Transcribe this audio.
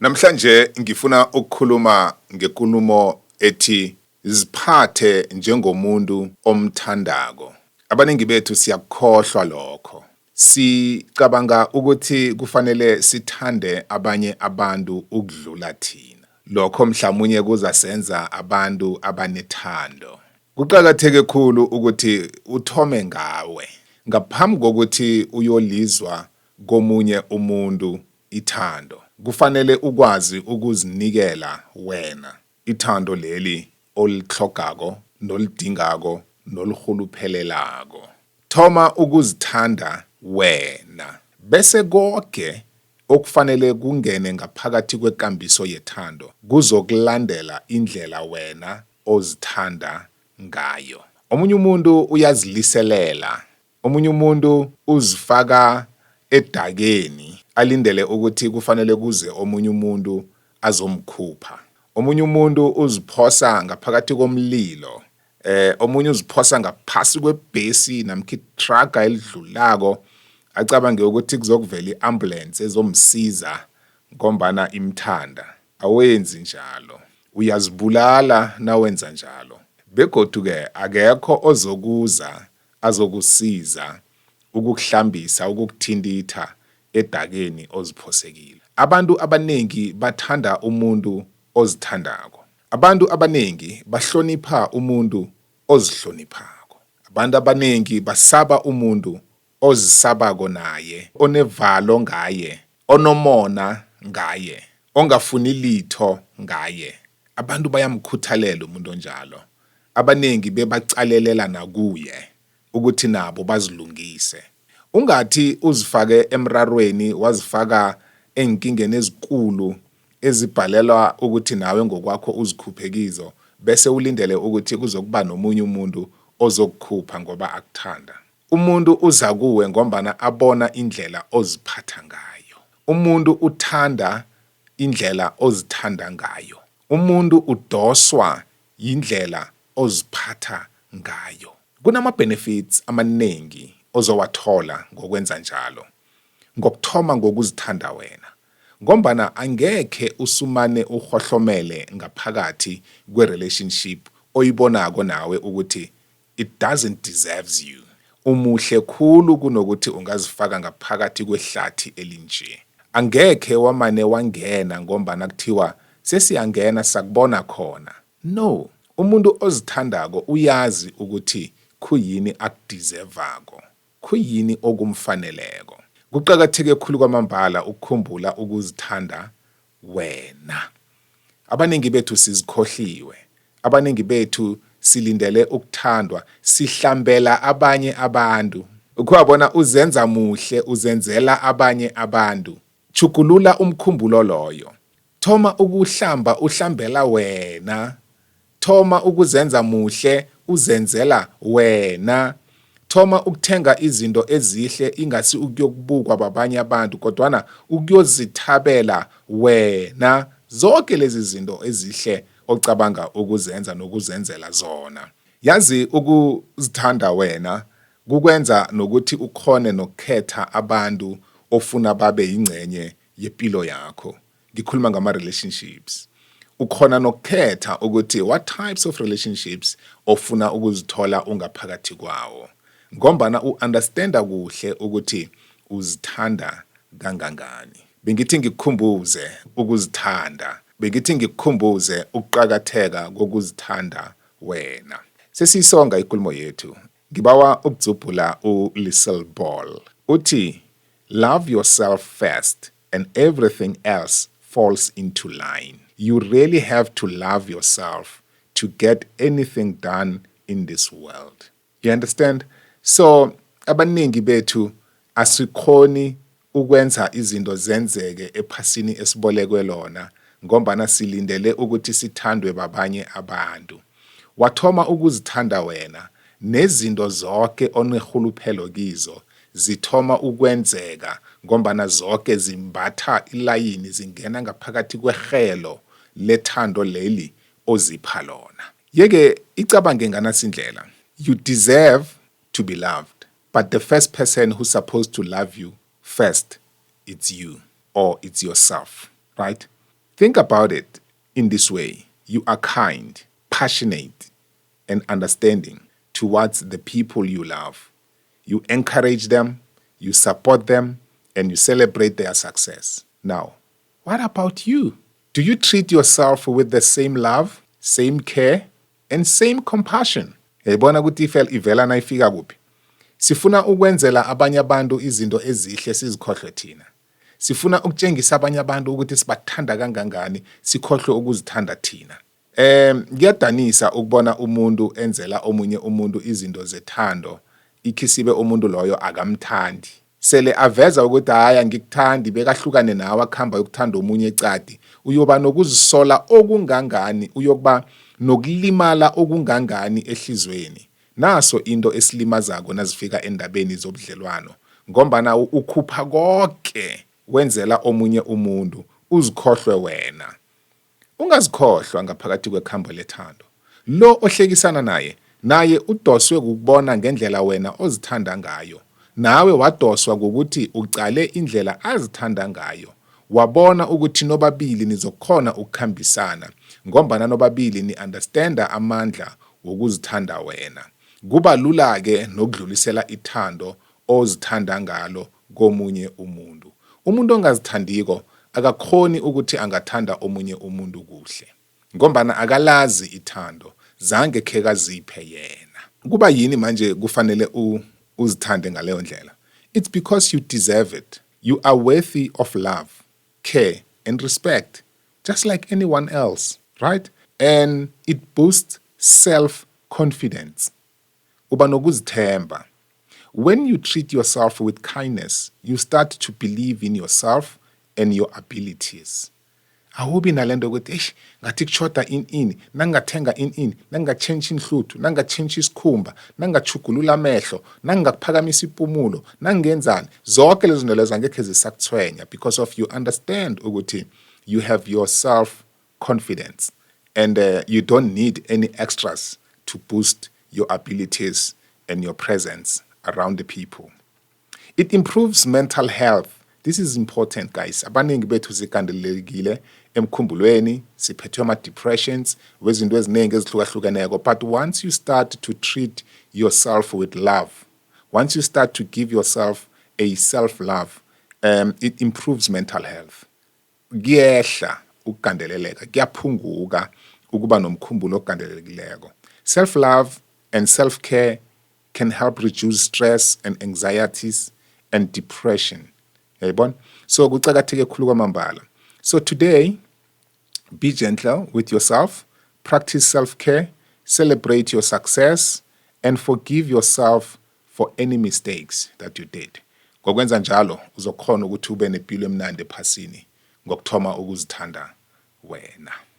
Namhlanje ngifuna ukukhuluma ngekulumo ethi ziphathe njengomuntu omthandako. Abaningi bethu siyakukhohlwa lokho. Sicabanga ukuthi kufanele sithande abanye abantu ukudlula thina. Lokho mhlamunye kuzasenza abantu abanethando. Kuqakatheke khulu ukuthi uthome ngawe ngaphambi kokuthi uyolizwa komunye umuntu ithando. Kufanele ukwazi ukuzinikela wena ithando leli olitlhogako nolidingako nolirhuluphelelako. Thoma ukuzithanda wena bese koke okufanele kungene ngaphakathi kwekambiso yethando kuzokulandela indlela wena ozithanda ngayo. Omunye umuntu uyaziliselela, omunye umuntu uzifaka edakeni alindele ukuthi kufanele kuze omunye umuntu azomkhupha. Omunye umuntu uziphosa ngaphakathi komlilo, omunye uziphosa ngaphasi kwebhesi namkha ithraga elidlulako acabange ukuthi kuzokuvela i-ambulance ezomsiza ngombana imthanda. Awenzi njalo. Uyazibulala nawenza njalo. Begodu-ke akekho ozokuza azokusiza ukukuhlambisa, ukukuthintitha edakeni oziphosekile. Abantu abanengi bathanda umuntu ozithandako. Abantu abanengi bahlonipha umuntu ozihloniphako. Abantu abanengi basaba umuntu ozisabako naye, onevalo ngaye, onomona ngaye, ongafuni litho ngaye. Abantu bayamkhuthalela umuntu onjalo. Abanengi bebaqalelela nakuye ukuthi nabo bazilungise. Ungathi uzifake emrarweni, wazifaka eenkingeni ezikulu ezibhalelwa ukuthi nawe ngokwakho uzikhuphe kizo, bese ulindele ukuthi kuzokuba nomunye umuntu ozokukhupha ngoba akuthanda. Umuntu uza kuwe ngombana abona indlela oziphatha ngayo. Umuntu uthanda indlela ozithanda ngayo. Umuntu udoswa yindlela oziphatha ngayo. Kunama-benefits amanengi ozowathola ngokwenza njalo. Ngokuthoma ngokuzithanda wena. Ngombana angekhe usumane urhohlomele ngaphakathi kwe-relationship oyibonako nawe ukuthi it doesn't deserves you. Umuhle khulu kunokuthi ungazifaka ngaphakathi kwehlathi elinje. Angekhe wamane wangena ngombana kuthiwa sesiyangena sakubona khona. No, umuntu ozithandako uyazi ukuthi khuyini akudizevako, khuyini okumfaneleko. Kuqakatheke khulu kwamambala ukukhumbula ukuzithanda wena. Abaningi bethu sizikhohliwe. Abaningi bethu silindele ukuthandwa, sihlambela abanye abantu. Ukhe uzenza muhle, uzenzela abanye abantu. Tjhugulula umkhumbulo loyo. Thoma ukuhlamba uhlambela wena. Thoma ukuzenza muhle uzenzela wena. Thoma ukuthenga izinto ezihle ingasi ukuyokubukwa babanye abantu kodwana ukuyozithabela wena. Zonke lezi zinto ezihle ocabanga ukuzenza nokuzenzela zona. Yazi ukuzithanda wena kukwenza nokuthi ukhone nokukhetha abantu ofuna babe yingcenye yepilo yakho. Ngikhuluma ngama-relationships. Ukhona nokukhetha ukuthi what types of relationships ofuna ukuzithola ungaphakathi kwawo. Ngombana u-understanda kuhle ukuthi uzithanda kangangani. Bengithi ngikukhumbuze ukuzithanda. Bengithi ngikukhumbuze ukuqakatheka kokuzithanda wena. Sesiyisonga ikulumo yethu. Ngibawa ukudzubhula uLisel Ball. Uthi, Love yourself first and everything else falls into line. You really have to love yourself to get anything done in this world. You understand? So abaningi bethu asikhoni ukwenza izinto zenzeke ephasini esibolekwe lona ngombana silindele ukuthi sithandwe babanye abantu. Wathoma ukuzithanda wena nezinto zoke onerhuluphelo kizo zithoma ukwenzeka ngombana zoke zimbatha ilayini zingena ngaphakathi kwerhelo lethando leli ozipha lona. Yeke icabange nganasindlela, you deserve to be loved but the first person who's supposed to love you first it's you or it's yourself, right? Think about it in this way. You are kind, passionate, and understanding towards the people you love. You encourage them, you support them, and you celebrate their success. Now, what about you? Do you treat yourself with the same love, same care, and same compassion? Yayibona ukuthi ifel ivela nayifika kuphi? Sifuna ukwenzela abanye abantu izinto ezihle, sizikhohlwe thina. Sifuna ukutshengisa abanye abantu ukuthi sibathanda kangangani, sikhohlwe ukuzithanda thina. Kuyadanisa ukubona umuntu enzela omunye umuntu izinto zethando, ikhisibe umuntu loyo akamthandi. Sele aveza ukuthi, "Hayi, angikuthandi," bekahlukane nawe, akuhamba yokuthanda omunye ecadi. Uyoba nokuzisola okungangani, uyokuba nokulimala okungangani ehlizweni. Naso into esilimazako nazifika endabeni zobudlelwano, ngombana ukhupha konke wenzela omunye umuntu, uzikhohlwe wena. Ungazikhohlwa ngaphakathi kwekhambo lethando. Lo ohlekisana naye, naye udoswe kukubona ngendlela wena ozithanda ngayo. Nawe wadoswa ngokuthi ucale indlela azithanda ngayo. Wabona ukuthi nobabili nizokhona ukukhambisana ngombana nobabili ni-understanda amandla wokuzithanda wena. Kuba lula-ke nokudlulisela ithando ozithanda ngalo komunye umuntu. Umuntu ongazithandiko akakhoni ukuthi angathanda omunye umuntu kuhle ngombana akalazi ithando, zange khekaziphe yena. Kuba yini manje kufanele uzithande ngaleyo ndlela? It's because you deserve it. You are worthy of love, care and respect, just like anyone else, right? And it boosts self confidence. Uba nokuzithemba. When you treat yourself with kindness, you start to believe in yourself and your abilities. Awubi nalento ukuthi, "Eish, ngathi kushoda ini ini, nangingathenga ini ini, nangingatshentsha inhluthu, nangingatshentsha isikhumba, nangingachugulula amehlo, nangingakuphakamisa ipumulo, nangingenzani." Zonke lezo zinto lezo angekhe zisakuthwenya because of you understand ukuthi you have your self confidence and you don't need any extras to boost your abilities and your presence around the people. It improves mental health. This is important, guys. Abaningi bethu sigandelelekile emkhumbulweni, siphethwe ama-depressions wezinto eziningi ezihlukahlukeneko. But once you start to treat yourself with love, once you start to give yourself a self-love, it improves mental health. Kuyehla ukugandeleleka, kuyaphunguka ukuba nomkhumbulo ogandelelekileko. Self-love and self-care can help reduce stress and anxieties and depression. Yayibona? So kucakatheke khulu kwamambala. So today, be gentle with yourself, practice self-care, celebrate your success and forgive yourself for any mistakes that you did. Ngokwenza njalo uzokhona ukuthi ube nempilo emnandi ephasini ngokuthoma ukuzithanda wena.